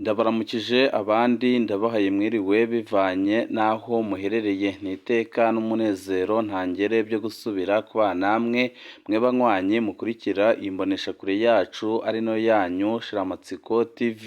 Ndabaramukije abandi ndabahaye mwiriwe bivanye n'aho muherereye. Ni iteka n'umunezero ntangere byo gusubira kubana namwe, mwe banywanyi mukurikira iyi mboneshakure yacu ari nayo yanyu Shiramatsiko TV.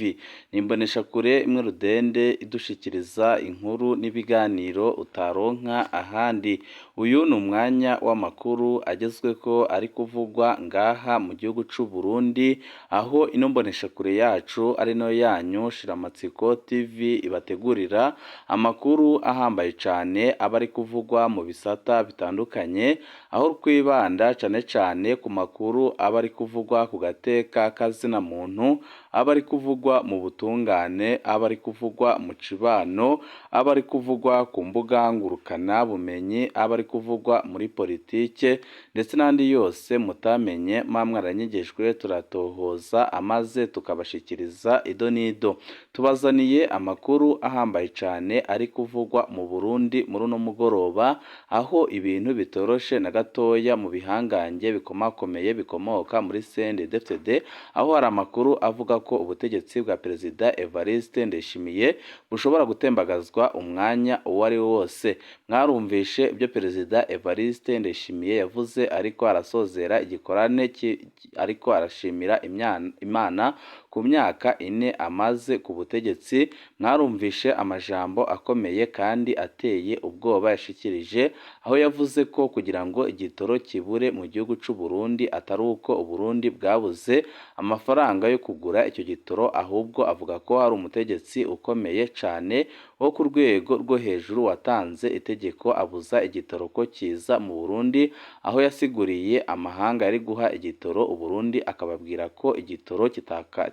Ni imboneshakure imwe rudende idushikiriza inkuru n'ibiganiro utaronka ahandi. Uyu ni umwanya w'amakuru agezweko ari kuvugwa ngaha mu gihugu c'u Burundi, aho ino mboneshakure yacu ari nayo yanyu Shiramatsiko TV ibategurira amakuru ahambaye cane aba ari kuvugwa mu bisata bitandukanye, aho twibanda cane cane ku makuru aba ari kuvugwa ku gateka kazina muntu, aba ari kuvugwa mu butungane, aba ari kuvugwa mu cibano, aba ari kuvugwa ku mbuga ngurukana bumenyi, aba ari kuvugwa muri politike ndetse n'andi yose mutamenye muba mwaranyegejwe, turatohoza amaze tukabashikiriza ido n'ido. Tubazaniye amakuru ahambaye cane ari kuvugwa mu Burundi muri uno mugoroba, aho ibintu bitoroshe na gatoya mu bihangange bikomakomeye bikomoka muri CNDD-FDD, aho hari amakuru avuga ko ubutegetsi bwa Perezida Evariste Ndayishimiye bushobora gutembagazwa umwanya uwo ari wo wose. Mwarumvishe ibyo Perezida Evariste Ndayishimiye yavuze ariko arasozera igikorane, ariko arashimira Imana ku myaka 4 amaze ku butegetsi. Mwarumvishe amajambo akomeye kandi ateye ubwoba yashikirije, aho yavuze ko kugira ngo igitoro kibure mu gihugu c'u Burundi atari uko Uburundi bwabuze amafaranga yo kugura icyo gitoro, ahubwo avuga ko hari umutegetsi ukomeye cane wo ku rwego rwo hejuru watanze itegeko abuza igitoro ko kiza mu Burundi, aho yasiguriye amahanga yari guha igitoro Uburundi akababwira ko igitoro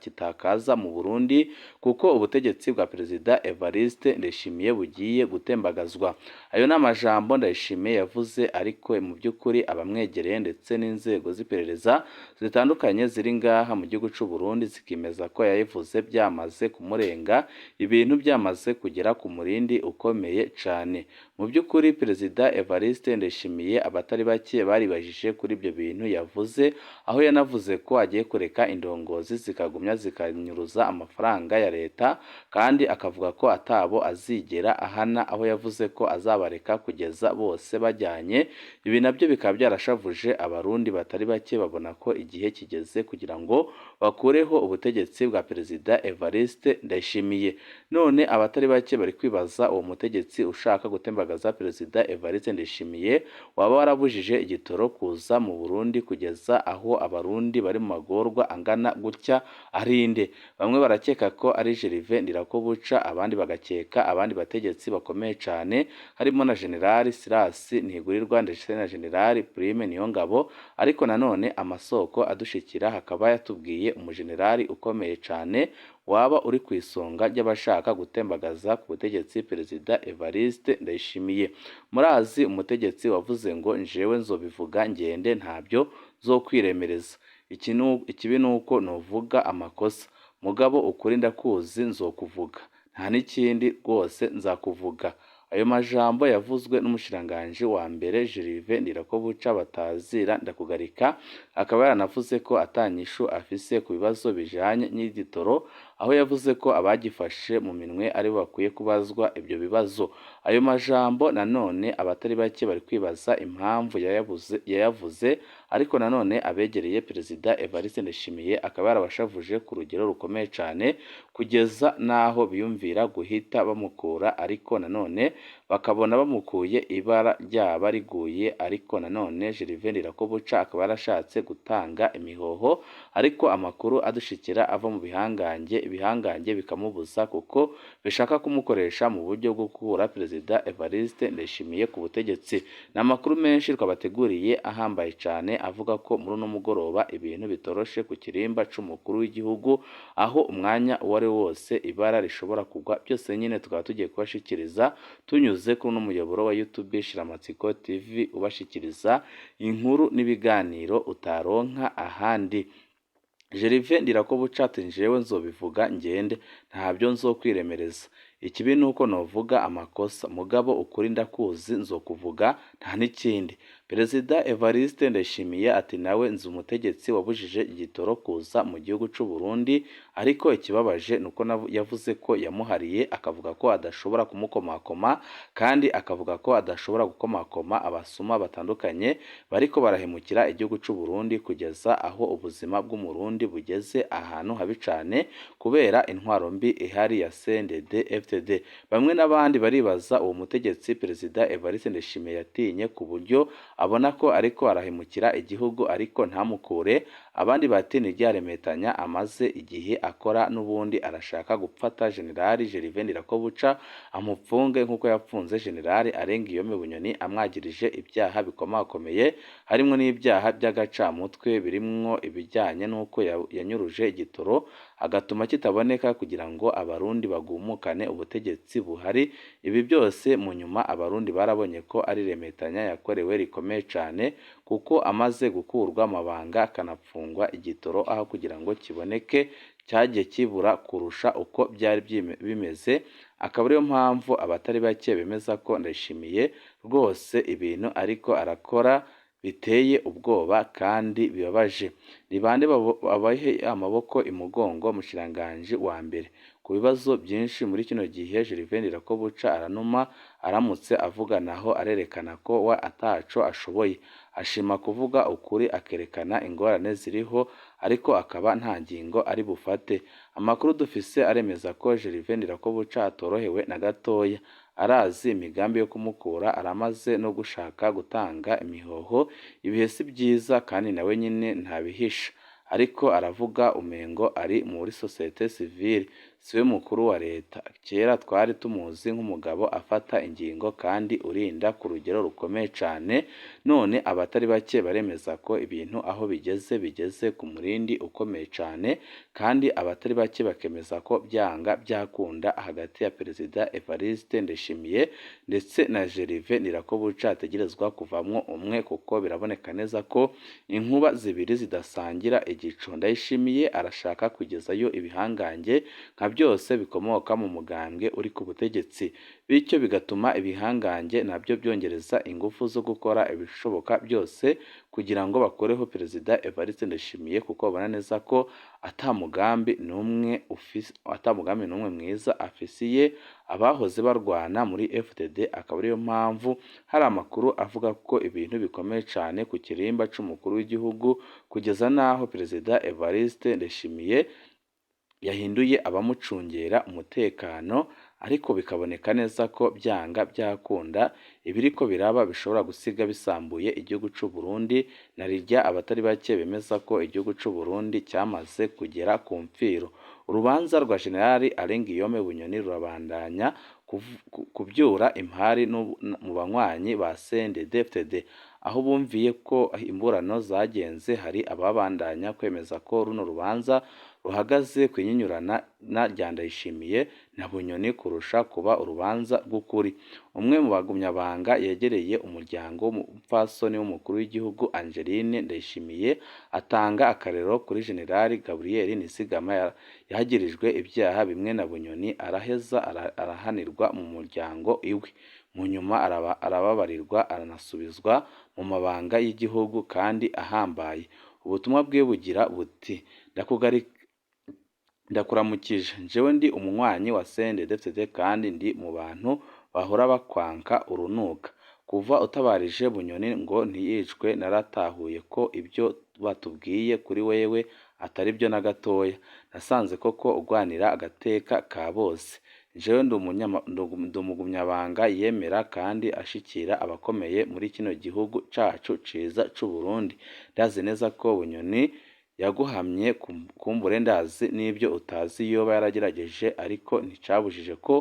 kitakaza mu Burundi kuko ubutegetsi bwa Perezida Evariste Ndayishimiye bugiye gutembagazwa. Ayo ni amajambo Ndayishimiye yavuze, ariko mu by'ukuri abamwegereye ndetse n'inzego z'iperereza zitandukanye ziri ngaha mu gihugu c'u Burundi zikemeza ko yayivuze byamaze kumurenga, ibintu byamaze kugera ku murindi ukomeye cane. Mu by'ukuri Perezida Evariste Ndayishimiye abatari bake baribajije kuri ibyo bintu yavuze, aho yanavuze ko agiye kureka indongozi zikagumya zikanyuruza amafaranga ya leta, kandi akavuga ko atabo azigera ahana, aho yavuze ko azabareka kugeza bose bajyanye. Ibi nabyo bikaba byarashavuje abarundi batari bake, babona ko igihe kigeze kugira ngo bakureho ubutegetsi bwa Perezida Evariste Ndayishimiye. None abatari bake bari kwibaza uwo mutegetsi ushaka gutembagaza Perezida Evariste Ndayishimiye waba warabujije igitoro kuza mu Burundi kugeza aho abarundi bari mu magorwa angana gutya ari nde? Bamwe barakeka ko ari Gervais Ndirakobuca, abandi bagakeka abandi bategetsi bakomeye cane harimo na General Silas Ntigurirwa ndetse na General Prime Niyongabo, ariko nanone amasoko adushikira hakaba yatubwiye umujenerali ukomeye cane waba uri ku isonga ry'abashaka gutembagaza ku butegetsi Perezida Evariste Ndayishimiye. Murazi umutegetsi wavuze ngo njewe nzobivuga ngende ntabyo nzokwiremereza, ikibi nuko novuga amakosa, mugabo ukuri ndakuzi nzokuvuga, nta n'ikindi rwose nzakuvuga. Ayo majambo yavuzwe n'umushikiranganji wa mbere Gervais Ndirakobuca batazira Ndakugarika, akaba yaranavuze ko atanyishu afise ku bibazo bijanye n'igitoro, aho yavuze ko abagifashe mu minwe aribo bakwiye kubazwa ibyo bibazo. Ayo majambo nanone abatari bake bari kwibaza impamvu yayavuze, ariko nanone abegereye Perezida Evariste Ndayishimiye akaba yarabashavuje ku rugero rukomeye cane, kugeza n'aho biyumvira guhita bamukura, ariko nanone bakabona bamukuye ibara ryaba riguye. Ariko nanone Gervais Ndirakobuca akaba yarashatse gutanga imihoho, ariko amakuru adushikira ava mu bihangange, ibihangange bikamubuza kuko bishaka kumukoresha mu buryo bwo gukura Perezida Evariste Ndayishimiye ku butegetsi. Ni amakuru menshi twabateguriye ahambaye cane avuga ko muri uno mugoroba ibintu bitoroshe ku kirimba c'umukuru w'igihugu, aho umwanya uwo ari wo wose ibara rishobora kugwa. Byose nyine tukaba tugiye kubashikiriza tunyuze kuri uno muyoboro wa YouTube Shiramatsiko TV, ubashikiriza inkuru n'ibiganiro utaronka ahandi. Gervais Ndirakobuca ati njewe nzobivuga ngende ntabyo nzokwiremereza, ikibi nuko novuga amakosa, mugabo ukuri ndakuzi nzokuvuga nta n'ikindi. Perezida Evariste Ndayishimiye ati nawe nzi umutegetsi wabujije igitoro kuza mu gihugu c'u Burundi, ariko ikibabaje nuko yavuze ko yamuhariye, akavuga ko adashobora kumukomakoma, kandi akavuga ko adashobora gukomakoma abasuma batandukanye bariko barahemukira igihugu c'u Burundi kugeza aho ubuzima bw'Umurundi bugeze ahantu habi cane kubera intwaro mbi ihari ya CNDD FDD. Bamwe n'abandi baribaza uwo mutegetsi Perezida Evariste Ndayishimiye yatinye ku buryo abona ko ariko arahemukira igihugu ariko ntamukure. Abandi bati ni ryaremetanya amaze igihe akora, n'ubundi arashaka gufata General Gervais Ndirakobuca amupfunge nk'uko yapfunze General Arengiyome Bunyoni amwagirije ibyaha bikomakomeye, harimwo n'ibyaha by'agacamutwe birimwo ibijyanye n'uko yanyuruje igitoro agatuma kitaboneka kugira ngo Abarundi bagumukane ubutegetsi buhari. Ibi byose mu nyuma Abarundi barabonye ko ari remetanya yakorewe rikomeye cane, kuko amaze gukurwa amabanga akanapfungwa igitoro aho kugira ngo kiboneke cyagiye kibura kurusha uko byari bimeze. Akaba ariyo mpamvu abatari bake bemeza ko Ndayishimiye rwose ibintu ariko arakora biteye ubwoba kandi bibabaje. Ni bande baboheye amaboko imugongo mushikiranganji wa mbere ku bibazo byinshi muri kino gihe? Gervais Ndirakobuca aranuma, aramutse avuga naho arerekana ko we ataco ashoboye. Ashima kuvuga ukuri akerekana ingorane ziriho, ariko akaba nta ngingo ari bufate. Amakuru dufise aremeza ko Gervais Ndirakobuca atorohewe na gatoya, arazi imigambi yo kumukura, aramaze no gushaka gutanga imihoho. Ibihe si byiza kandi nawe nyine ntabihisha, ariko aravuga umengo ari muri société civile, siwe mukuru wa leta. Kera twari tumuzi nk'umugabo afata ingingo kandi urinda ku rugero rukomeye cane, none abatari bake baremeza ko ibintu aho bigeze bigeze ku murindi ukomeye cane, kandi abatari bake bakemeza ko byanga byakunda hagati ya Perezida Evariste Ndayishimiye ndetse na Gervais Ndirakobuca hategerezwa kuvamwo umwe, kuko biraboneka neza ko inkuba zibiri zidasangira igicu. Ndayishimiye arashaka kugezayo ibihangange nka byose bikomoka mu mugambwe uri ku butegetsi, bityo bigatuma ibihangange nabyo byongereza ingufu zo gukora ibishoboka byose kugira ngo bakureho Perezida Evariste Ndayishimiye, kuko babona neza ko ata mugambi n'umwe mwiza afisiye abahoze barwana muri FDD. Akaba ariyo mpamvu hari amakuru avuga ko ibintu bikomeye cane ku kirimba c'umukuru w'igihugu, kugeza n'aho Perezida Evariste Ndayishimiye yahinduye abamucungera umutekano, ariko bikaboneka neza ko byanga byakunda ibiriko biraba bishobora gusiga bisambuye igihugu c'u Burundi, na rirya abatari bake bemeza ko igihugu c'u Burundi cyamaze kugera ku mfiro. Urubanza rwa General Alain Guillaume Bunyoni rurabandanya kubyura impari mu banywanyi ba CNDD-FDD, aho bumviye ko imburano zagenze. Hari ababandanya kwemeza ko runo rubanza ruhagaze ku inyinyurana rya Ndayishimiye na Bunyoni kurusha kuba urubanza rw'ukuri. Umwe mu bagumyabanga yegereye umuryango w'umupfasoni w'umukuru w'igihugu Angeline Ndayishimiye atanga akarero kuri General Gabriel Nizigama yagirijwe ibyaha bimwe na Bunyoni, araheza arahanirwa mu muryango iwe, mu nyuma arababarirwa aranasubizwa mu mabanga y'igihugu kandi ahambaye. Ubutumwa bwe bugira buti: ndakuramukije, jewe ndi umunywanyi wa CNDD-FDD kandi ndi mu bantu bahora bakwanka urunuka. Kuva utabarije Bunyoni ngo ntiyicwe, naratahuye ko ibyo batubwiye kuri wewe atari byo na gatoya. Nasanze koko ugwanira agateka ka bose. Jewe ndi umugumyabanga yemera kandi ashikira abakomeye muri kino gihugu cacu ciza c'u Burundi. Ndazi neza ko Bunyoni yaguhamye, kumbure ndazi n'ibyo utazi yoba yaragerageje, ariko nticabujije ko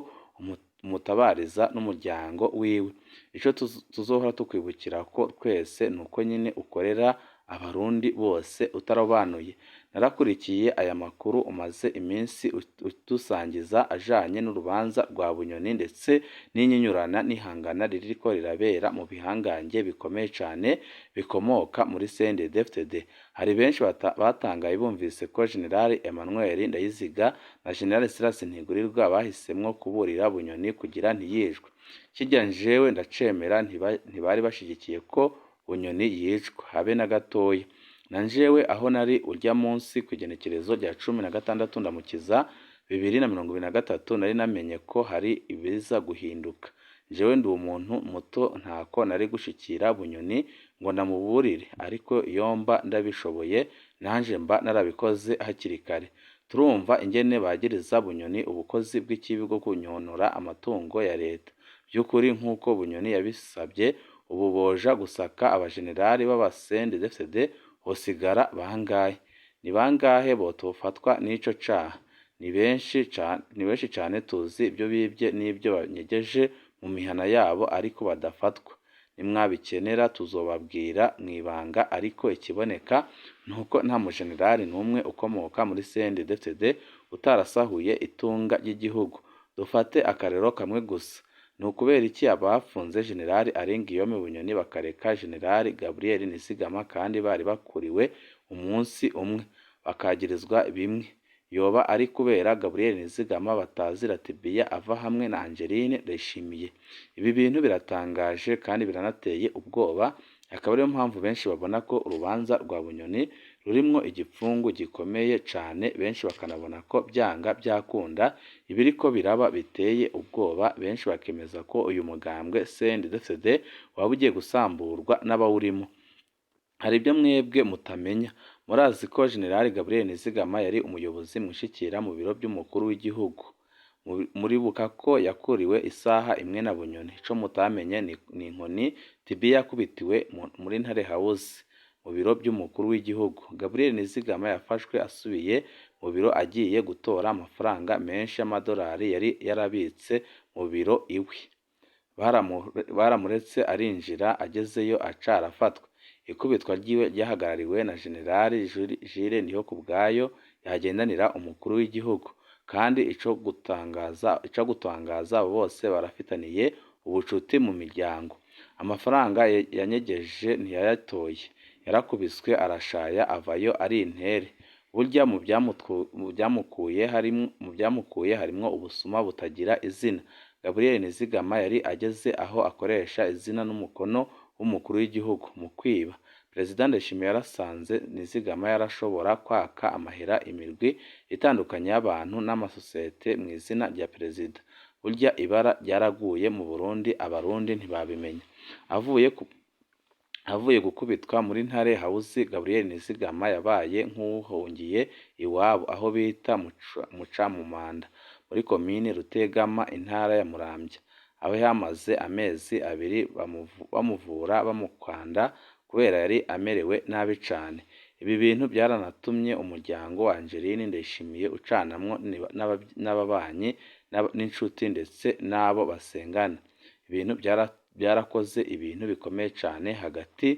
umutabariza n'umuryango wiwe. Ico tuzohora tukwibukira ko twese nuko nyine ukorera Abarundi bose utarobanuye. Narakurikiye aya makuru umaze iminsi udusangiza ajanye n'urubanza rwa Bunyoni ndetse n'inyinyurana n'ihangana ririko rirabera mu bihangange bikomeye cane bikomoka muri CNDD-FDD. Hari benshi batangaye bumvise ko General Emmanuel Ndayiziga na General Silas Ntigurirwa bahisemwo kuburira Bunyoni kugira ntiyicwe. Kirya jewe ndacemera, ntibari bashigikiye ko Bunyoni yicwa, habe na gatoya. Na njewe aho nari urya munsi kw'igenekerezo rya 16 Ndamukiza 2023 nari namenye ko hari ibiza guhinduka. Jewe ndi umuntu muto, ntako nari gushikira Bunyoni ngo ndamuburire, ariko iyo mba ndabishoboye nanje mba narabikoze hakiri kare. Turumva ingene bagiriza Bunyoni ubukozi bw'ikibi bwo kunyonora amatungo ya leta. Vy'ukuri nk'uko Bunyoni yabisabye, ubu boja gusaka abajenerali b'aba CNDD-FDD hosigara bangahe? Ni bangahe botofatwa n'ico caha? Ni benshi cane tuzi ibyo bibye n'ibyo banyegeje mu mihana yabo ariko badafatwa. Nimwabikenera tuzobabwira mw'ibanga, ariko ikiboneka nuko nta mujenerali n'umwe ukomoka muri CNDD-FDD utarasahuye itunga ry'igihugu. Dufate akarero kamwe gusa. Ni ukubera iki abafunze Jenerali Alain Guillaume Bunyoni bakareka Jenerali Gabriel Nizigama kandi bari bakuriwe umunsi umwe, bakagirizwa bimwe? Yoba ari kubera Gabriel Nizigama batazira Tibiya ava hamwe na Angeline Ndayishimiye? Ibi bintu biratangaje kandi biranateye ubwoba, akaba ariyo mpamvu benshi babona ko urubanza rwa Bunyoni rurimwo igipfungu gikomeye cane, benshi bakanabona ko byanga byakunda ibiriko biraba biteye ubwoba, benshi bakemeza ko uyu mugambwe CNDD-FDD waba ugiye gusamburwa n'abawurimo. Hari ibyo mwebwe mutamenya. Murazi ko Jenerali Gabriel Nizigama yari umuyobozi mwishikira mu biro by'umukuru w'igihugu. Muribuka ko yakuriwe isaha imwe na Bunyoni. Ico mutamenye ni inkoni Tibiya yakubitiwe muri Ntare House mu biro by'umukuru w'igihugu. Gabriel Nizigama yafashwe asubiye mu biro agiye gutora amafaranga menshi y'amadolari yari yarabitse mu biro iwe. Baramuretse arinjira, agezeyo aca arafatwa. Ikubitwa ryiwe ryahagarariwe na Jenerali Jules Ndihokubwayo yagendanira umukuru w'igihugu. Kandi ico gutangaza abo bose barafitaniye ubucuti mu miryango. Amafaranga yanyegeje ntiyayatoye, yarakubiswe arashaya avayo ari intere. Burya mu byamukuye harimwo ubusuma butagira izina. Gabriel Nizigama yari ageze aho akoresha izina n'umukono w'umukuru w'igihugu mu kwiba. Perezida Ndayishimiye yarasanze Nizigama yarashobora kwaka amahera imirwi itandukanye y'abantu n'amasosiyete mu izina rya perezida. Burya ibara ryaraguye mu Burundi, abarundi ntibabimenya. Avuye gukubitwa muri Ntare House, Gabriel Nizigama yabaye nk'uwuhungiye iwabo aho bita Mucamumanda muri komine Rutegama, intara ya Muramvya, aho yamaze amezi abiri bamuvura bamukanda kubera yari amerewe nabi cane. Ibi bintu byaranatumye umuryango wa Angeline Ndayishimiye ucanamwo n'ababanyi n'inshuti ndetse n'abo basengana. Ibintu byarakoze ibintu bikomeye cane hagati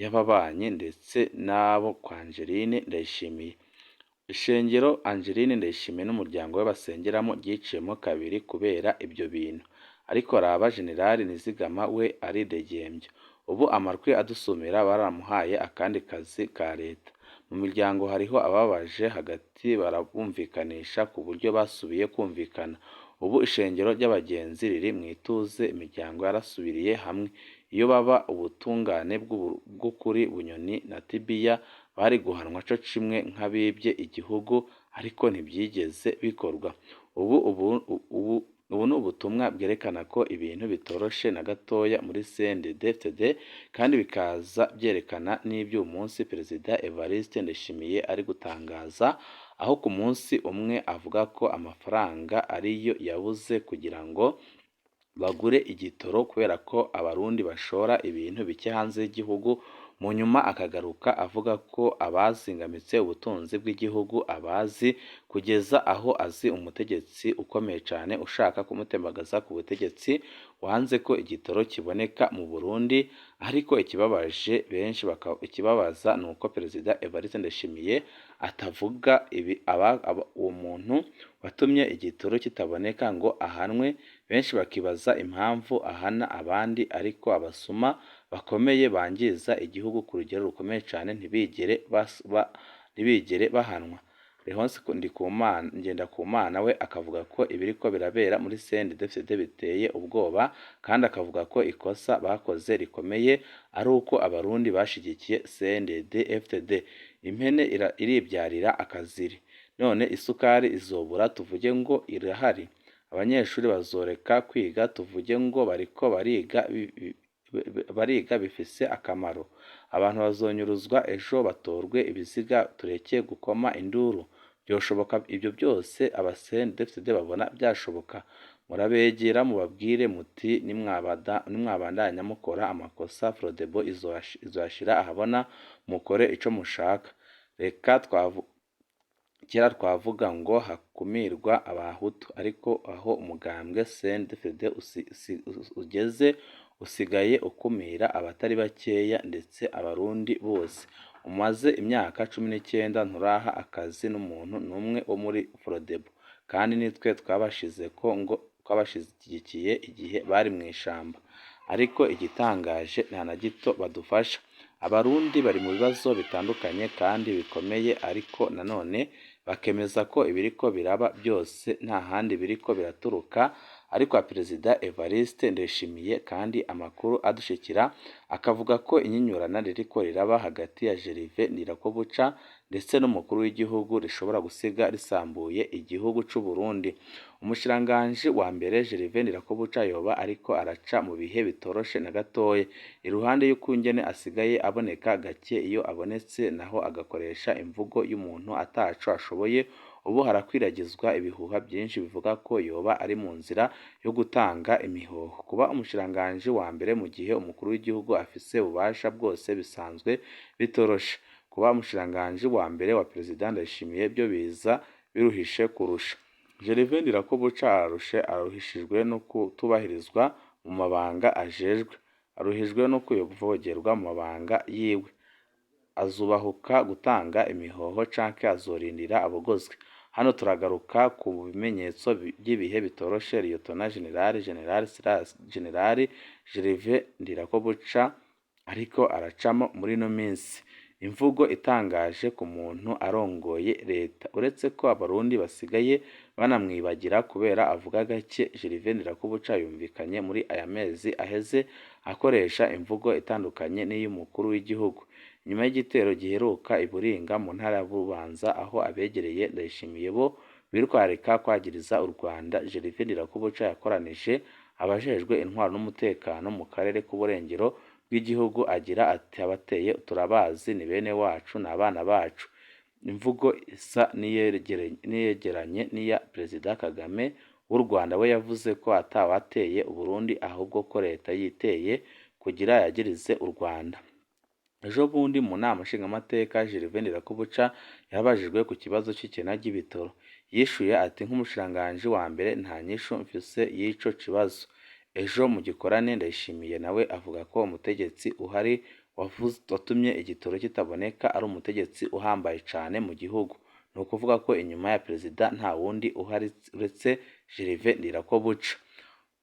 y'ababanyi ndetse n'abo kwa Angeline Ndayishimiye. Ishengero Angeline Ndayishimiye n'umuryango we basengeramo ryiciyemo kabiri kubera ibyo bintu. Ariko raba Jenerali Nizigama we aridegembya. Ubu amatwi adusumira baramuhaye akandi kazi ka leta. Mu miryango hariho ababaje hagati barabumvikanisha ku buryo basubiye kumvikana. Ubu ishengero ry'abagenzi riri mu ituze, imiryango yarasubiriye hamwe. Iyo baba ubutungane bw'ukuri Bunyoni na Tibiya bari guhanwa co kimwe nk'abibye igihugu, ariko ntibyigeze bikorwa. Ubu ni ubutumwa bwerekana ko ibintu bitoroshe na gatoya muri CNDD-FDD, kandi bikaza byerekana n'ibyo uyu munsi Perezida Evariste Ndayishimiye ari gutangaza, aho ku munsi umwe avuga ko amafaranga ariyo yabuze kugira ngo bagure igitoro kubera ko abarundi bashora ibintu bike hanze y'igihugu, mu nyuma akagaruka avuga ko abazingamitse ubutunzi bw'igihugu abazi, kugeza aho azi umutegetsi ukomeye cane ushaka kumutembagaza ku butegetsi wanze ko igitoro kiboneka mu Burundi. Ariko ikibabaje benshi ikibabaza ni uko Perezida Evariste Ndayishimiye atavuga ibi uwo muntu watumye igitoro kitaboneka ngo ahanwe, benshi bakibaza impamvu ahana abandi ariko abasuma bakomeye bangiza igihugu ku rugero rukomeye cane ntibigere bahanwa. Léonce Ndikumana Ngendakumana we akavuga ko ibiriko birabera muri CNDD-FDD biteye ubwoba, kandi akavuga ko ikosa bakoze rikomeye ari uko abarundi bashigikiye CNDD-FDD. Impene iribyarira akaziri, none isukari izobura tuvuge ngo irahari? Abanyeshuri bazoreka kwiga tuvuge ngo bariko bariga bifise akamaro? Abantu bazonyuruzwa ejo batorwe ibiziga tureke gukoma induru? Byoshoboka ibyo byose? Aba CNDD-FDD babona byashoboka? Murabegera mubabwire muti nimwabandanya mukora amakosa Frodebu izoyashira ahabona, mukore ico mushaka. Reka kera twavuga ngo hakumirwa abahutu, ariko aho umugambwe CNDD-FDD ugeze usigaye ukumira abatari bakeya, ndetse abarundi bose. Umaze imyaka 19 nturaha akazi n'umuntu n'umwe wo muri Frodebu, kandi nitwe twabashizeko ngo twabashigikiye igihe bari mw'ishamba. Ariko igitangaje nta na gito badufasha. Abarundi bari mu bibazo bitandukanye kandi bikomeye, ariko nanone bakemeza ko ibiriko biraba byose nta handi biriko biraturuka ariko Perezida Evariste Ndayishimiye, kandi amakuru adushikira akavuga ko inyinyurana ririko riraba hagati ya Gervais Ndirakobuca ndetse n'umukuru w'igihugu rishobora gusiga risambuye igihugu c'u Burundi. Umushikiranganji wa mbere Gervais Ndirakobuca yoba ariko araca mu bihe bitoroshe na gatoya, iruhande y'ukungene asigaye aboneka gake, iyo abonetse naho agakoresha imvugo y'umuntu ataco ashoboye. Ubu harakwiragizwa ibihuha byinshi bivuga ko yoba ari mu nzira yo gutanga imihoho. Kuba umushikiranganji wa mbere mu gihe umukuru w'igihugu afise ububasha bwose bisanzwe bitoroshe. Kuba umushikiranganji wa mbere wa Perezida Ndayishimiye byo biza biruhishe kurusha. Gervais Ndirakobuca ararushe, aruhishijwe no kutubahirizwa mu mabanga ajejwe, aruhijwe no kuvogerwa mu mabanga yiwe. Azubahuka gutanga imihoho canke azorindira abogozwe? Hano turagaruka ku bimenyetso by'ibihe bitoroshe Liyetona Jenerali Silas Jenerali Gervais Ndirakobuca ariko aracamo muri ino minsi. Imvugo itangaje ku muntu arongoye leta, uretse ko abarundi basigaye banamwibagira kubera avuga gake. Gervais Ndirakobuca yumvikanye muri aya mezi aheze akoresha imvugo itandukanye n'iy'umukuru w'igihugu. Nyuma y'igitero giheruka i Buringa mu ntara ya Bubanza, aho abegereye Ndayishimiye bo bitwararika kwagiriza u Rwanda, Gervais Ndirakobuca yakoranije abajejwe intwaro n'umutekano mu karere k'uburengero bw'igihugu agira ati: abateye turabazi, ni bene wacu, ni abana bacu. Imvugo isa n'iyegeranye n'iya Perezida Kagame w'u Rwanda, we yavuze ko atawateye Uburundi ahubwo ko leta yiteye kugira yagirize u Rwanda. Ejo bundi mu nama nshingamateka Gervais Ndirakobuca yabajijwe ku kibazo c'ikena ry'ibitoro. Yishuye ati: nk'umushikiranganji wa mbere nta nyishu mfise y'ico kibazo. Ejo mu gikorane Ndayishimiye nawe avuga ko umutegetsi uhari watumye igitoro kitaboneka ari umutegetsi uhambaye cane mu gihugu. Ni ukuvuga ko inyuma ya perezida nta wundi uhari uretse Gervais Ndirakobuca.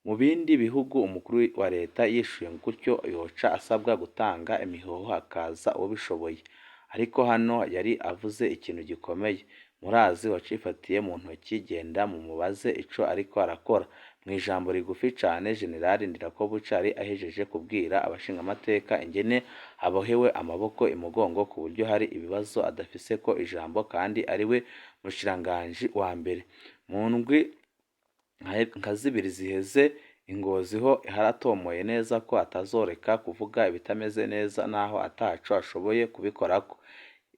Mu bindi bihugu umukuru wa leta yishuye gutyo yoca asabwa gutanga imihoho hakaza ubishoboye. Ariko hano yari avuze ikintu gikomeye. Murazi wacifatiye mu ntoki, genda mumubaze ico ariko arakora. Mu ijambo rigufi cane Jenerali Ndirakobuca yari ahejeje kubwira abashingamateka ingene abohewe amaboko imugongo ku buryo hari ibibazo adafise ko ijambo kandi ariwe mushikiranganji wa mbere. Mu ndwi nka zibiri ziheze i Ngozi ho haratomoye neza ko atazoreka kuvuga ibitameze neza naho ataco ashoboye kubikorako.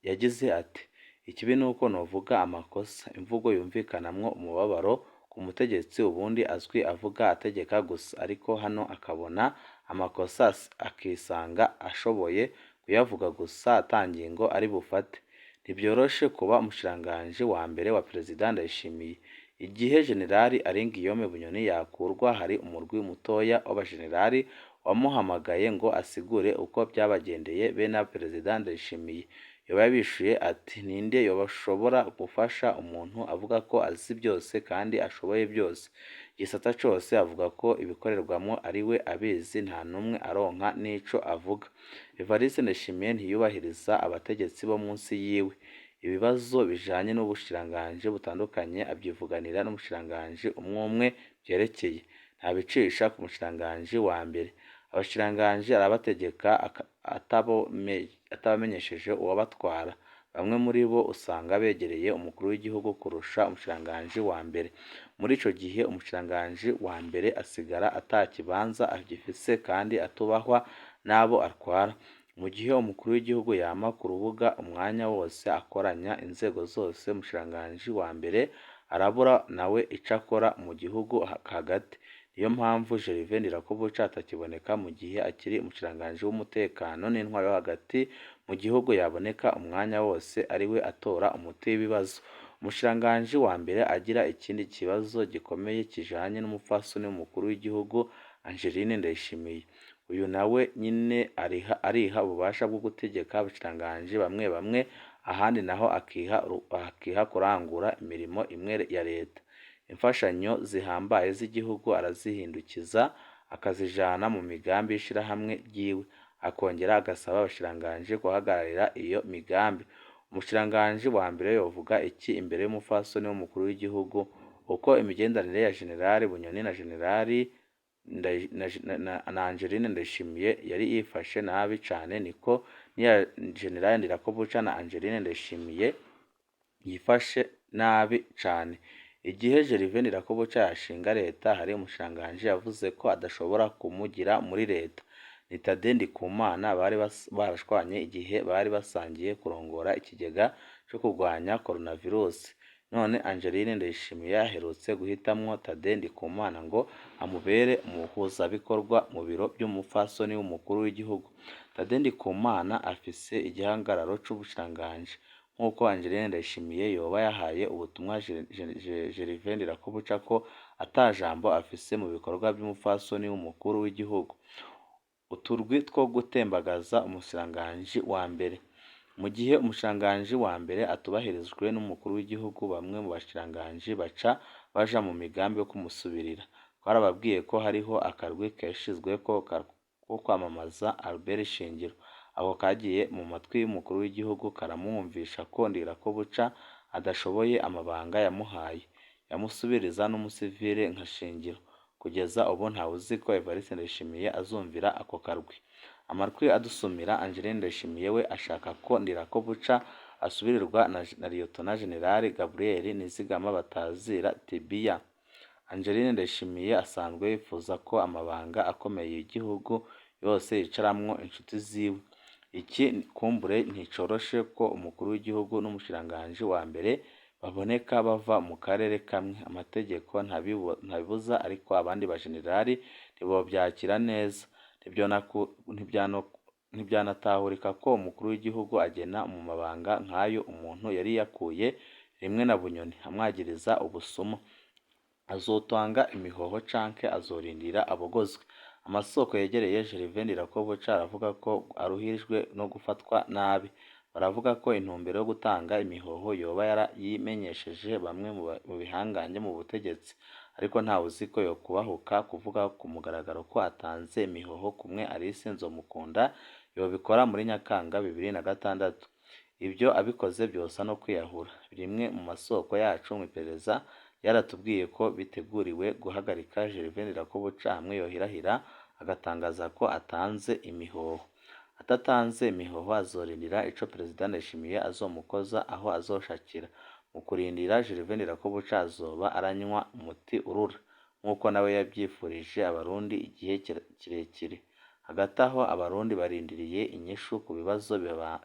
Yagize ati: ikibi nuko novuga amakosa, imvugo yumvikanamwo umubabaro ku mutegetsi ubundi azwi avuga ategeka gusa, ariko hano akabona amakosa akisanga ashoboye kuyavuga gusa ata ngingo ari bufate. Ntibyoroshe kuba umushikiranganji wa mbere wa Perezida Ndayishimiye. Igihe Jenerali Aringiyome Bunyoni yakurwa hari umurwi mutoya w'abajenerali wamuhamagaye ngo asigure uko byabagendeye be na Perezida Ndayishimiye. Yoba yabishuye ati: ninde yoshobora gufasha umuntu avuga ko azi byose kandi ashoboye byose? Igisata cose avuga ko ibikorerwamwo ari we abizi, nta n'umwe aronka n'ico avuga. Evariste Ndayishimiye ntiyubahiriza abategetsi bo munsi yiwe. Ibibazo bijanye n'ubushikiranganji butandukanye avyivuganira n'umushikiranganji umwe umwe vyerekeye, ntabicisha ku mushikiranganji wa mbere. Abashikiranganji arabategeka atabamenyesheje uwabatwara. Bamwe muri bo usanga begereye umukuru w'igihugu kurusha umushikiranganji wa mbere. Muri ico gihe umushikiranganji wa mbere asigara ata kibanza agifise kandi atubahwa n'abo atwara. Mu gihe umukuru w'igihugu yama ku rubuga umwanya wose akoranya inzego zose, umushikiranganji wa mbere arabura nawe ico akora mu gihugu hagati. Niyo mpamvu Gervais Ndirakobuca atakiboneka mu gihe akiri umushikiranganji w'umutekano n'intwaro yo hagati mu gihugu, yaboneka umwanya wose ariwe atora umuti w'ibibazo. Umushikiranganji wa mbere agira ikindi kibazo gikomeye kijanye n'umupfasoni w'umukuru w'igihugu Angeline Ndayishimiye. Uyu nawe nyene ariha ububasha bwo gutegeka abashikiranganji bamwe bamwe, ahandi naho akiha kurangura imirimo imwe ya leta. Imfashanyo zihambaye z'igihugu arazihindukiza akazijana mu migambi y'ishirahamwe ryiwe, akongera agasaba abashikiranganji guhagararira iyo migambi. Umushikiranganji wa mbere yovuga iki imbere y'umupfasoni w'umukuru w'igihugu? Uko imigenderanire ya General Bunyoni na General na Angeline Ndayishimiye yari yifashe nabi cane, niko n'iya General Ndirakobuca na Angeline Ndayishimiye yifashe nabi cane. Igihe Gervais Ndirakobuca yashinga leta, hari umushikiranganji yavuze ko adashobora kumugira muri leta. Ni Thadée Ndikumana bari barashwanye igihe bari basangiye kurongora ikigega co kurwanya coronavirus. None Angeline Ndayishimiye aherutse guhitamwo Thadée Ndikumana ngo amubere umuhuzabikorwa mu biro vy'umupfasoni w'umukuru w'igihugu. Thadée Ndikumana afise igihagararo c'ubushikiranganji, nk'uko Angeline Ndayishimiye yoba yahaye ubutumwa Gervais Ndirakobuca ko ata jambo afise mu bikorwa vy'umupfasoni w'umukuru w'igihugu. Uturwi two gutembagaza umushikiranganji wa mbere. Mu gihe umushikiranganji wa mbere atubahirijwe n'umukuru w'igihugu, bamwe mu bashikiranganji baca baja mu migambi yo kumusubirira. Twarababwiye ko hariho akarwi kashizweko ko kwamamaza Albert Shingiro. Ako kagiye mu matwi y'umukuru w'igihugu karamwumvisha ko Ndirakobuca adashoboye amabanga yamuhaye, yamusubiriza n'umusivile nka Shingiro. Kugeza ubu ntawuzi ko Evariste Ndayishimiye azumvira ako karwi. Amatwi adusumira Angeline Ndayishimiye we ashaka ko Ndirakobuca asubirirwa na Liyetona General Gabriel Nizigama batazira Tibiya. Angeline Ndayishimiye asanzwe yifuza ko amabanga akomeye y'igihugu yose yicaramwo inshuti ziwe. Iki kumbure nticoroshe ko umukuru w'igihugu n'umushikiranganji wa mbere baboneka bava mu karere kamwe. Amategeko ntabibuza, ariko abandi bajenerali ntibovyakira neza. Ntibyanatahurika ko umukuru w'igihugu agena mu mabanga nk'ayo umuntu yari yakuye rimwe na Bunyoni amwagiriza ubusuma. Azotanga imihoho canke azorindira abogozwe? Amasoko yegereye Gervais Ndirakobuca aravuga ko aruhijwe no gufatwa nabi. Baravuga ko intumbero yo gutanga imihoho yoba yarayimenyesheje bamwe mu bihangange mu butegetsi, ariko ntawuzi ko yokubahuka kuvuga ku mugaragaro ko atanze imihoho kumwe Alice Nzomukunda yobikora muri Nyakanga 2006. Ibyo abikoze vyosa no kwiyahura. Rimwe mu masoko yacu mw'iperereza yaratubwiye ko biteguriwe guhagarika Gervais Ndirakobuca hamwe yohirahira agatangaza ko atanze imihoho. Atatanze imihoho azorindira ico Perezida Ndayishimiye azomukoza aho azoshakira. Mu kurindira, Gervais Ndirakobuca azoba aranywa umuti urura, nk'uko nawe yavyifurije Abarundi igihe kirekire. Hagati aho Abarundi barindiriye inyishu ku bibazo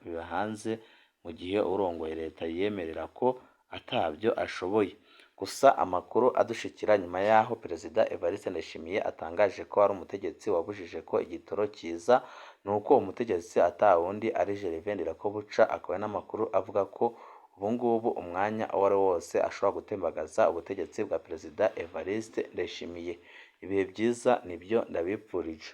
bibahanze, mu gihe uwurongoye leta yiyemerera ko atavyo ashoboye. Gusa amakuru adushikira nyuma y'aho Perezida Evariste Ndayishimiye atangaje ko ari umutegetsi wabujije ko igitoro kiza, nuko uwo mutegetsi ata wundi ari Gervais Ndirakobuca, akaba n'amakuru avuga ko ubungubu umwanya uwo ari wo wose ashobora gutembagaza ubutegetsi bwa Perezida Evariste Ndayishimiye. Ibihe vyiza nivyo ndabipfurije.